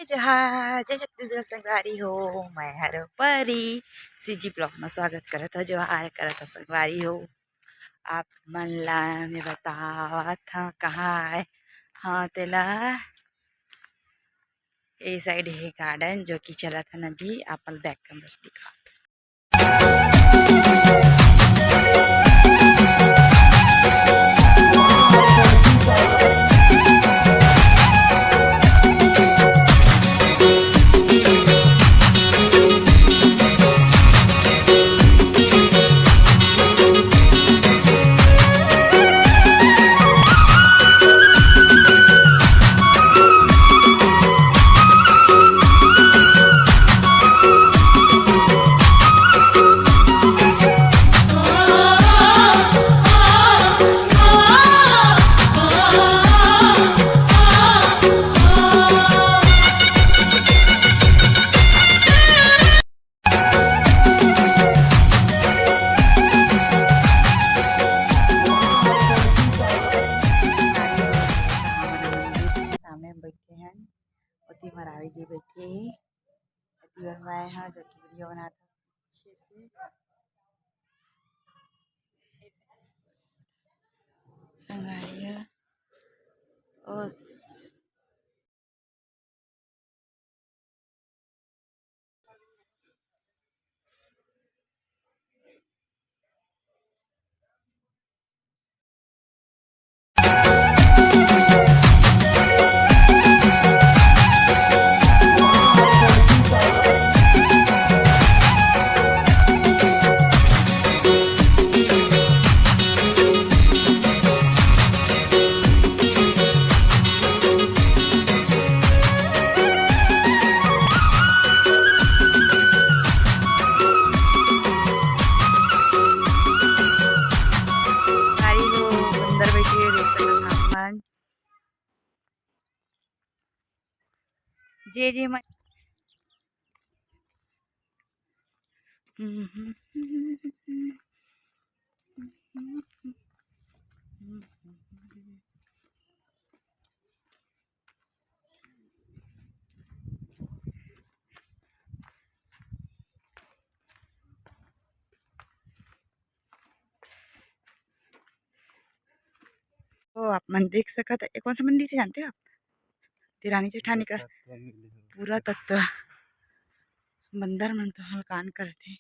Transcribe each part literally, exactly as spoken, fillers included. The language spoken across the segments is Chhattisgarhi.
जोहार, जय छत्तीसगढ़ संगवारी हो, मैं हर परी सीजी ब्लॉग में स्वागत करत हो। जोहार करत हो संगवारी हो। आप मन ला मैं बतावत हव कहाँ आए, हाँ तेला ए साइड हे गार्डन जो कि चलत हन अभी, आप मन बैक कैमरा से दिखात। सामने बैठे हैं, ओती मरावी जी बैठे हैं, ओती और मैं हाँ जो कि वीडियो बनात हूँ अच्छे से। संगवारी हो, ओ गाड़ी हो, अंदर बैठे हुए देख सकत हन आप मन। जे जे मन तो आप मन देख सकत ह, ये कौन सा मंदिर है जानते हो आप? देरानी जेठानी का पुरातत्व मिले हो। पुरातत्व। बंदर मन तो हलकान करथे।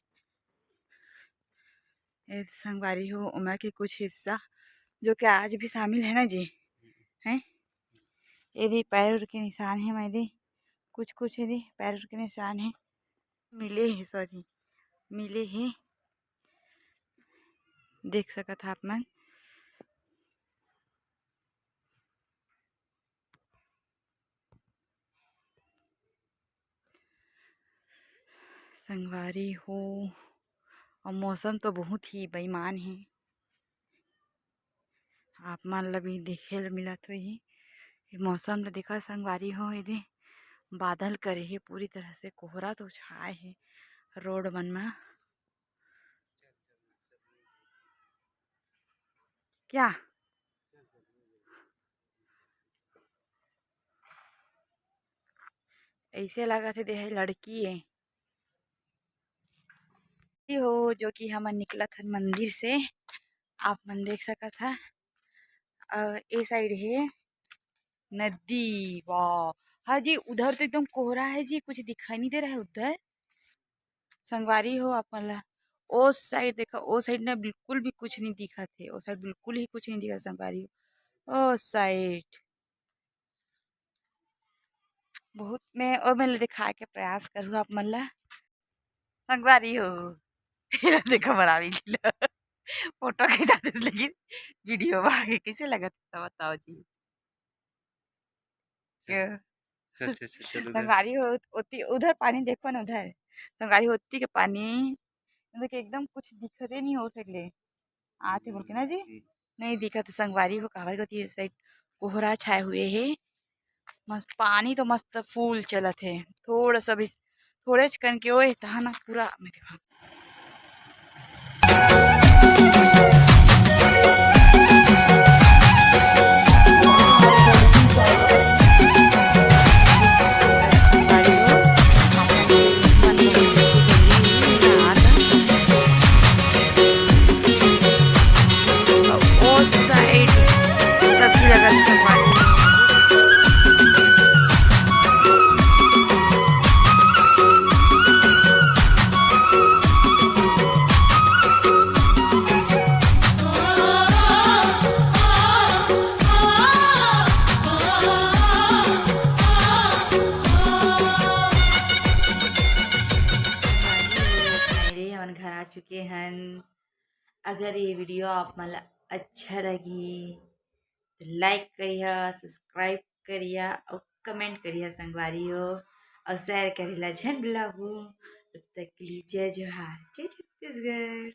ये संगवारी हो, ओमा के कुछ हिस्सा जो कि आज भी शामिल है ना जी, हैं? ये दे पैर उर के निशान है, मैं दे कुछ कुछ ये दे पैर उर के निशान है, मिले है, सॉरी, मिले है, देख सकत ह आप मन। संगवारी हो, अउ मौसम तो बहुत ही बेईमान हे। आप मन ल भी देखे ल मिलत होही। ये मौसम ल देखा संगवारी हो, एदे बादल करे हे, पूरी तरह से कोहरा तो छाए हे रोड मन म। क्या? ऐसे लागत हे, देहे लड़की हे। हो, जो कि हमन निकलत हन मंदिर से, आप मन देख सकत ह। अ, ए साइड हे नदी। वाह, हाँ जी, उधर तो एकदम कोहरा है जी, कुछ दिखाई नहीं दे रहा है उधर। संगवारी हो, आप मन ला ओ साइड देखा, ओ साइड ना बिल्कुल भी कुछ नहीं दिखत हे, ओ साइड बिल्कुल ही कुछ नहीं दिखत संगवारी हो। ओ साइड बहुत मैं ओ मन ला दिखाए के प्रयास करूँ आप मन ला। संगवारी हो, एला देखो, मरावी जी ला फोटो खिंचा देस, लेकिन वीडियो में आगे कैसे लगत हे, बताओ जी। अच्छा, अच्छा, अच्छा, चलो उधर। संगवारी हो, ओती, उधर पानी देखो ना, उधर संगवारी हो, ओती के पानी, मतलब कि एकदम कुछ दिखते नहीं हो साइड ले। आते बोल के ना जी, हम्म। नहीं दिखत संगवारी हो, काबर कती साइड कोहरा छाए हुए हे। मस्त पानी तो मस्त फुल चलत हे, थोड़ा सा भी, थोड़े च कन के ओए तहा ना पूरा मैं देखा। घर आ चुके हन। अगर ये वीडियो आप मन ला अच्छा लगी तो लाइक करिहा, सब्सक्राइब करिहा अउ कमेंट करिहा संगवारी हो, अउ शेयर करे ला झन भुलाहू। तब तक के लिए जय जोहार, जय छत्तीसगढ़।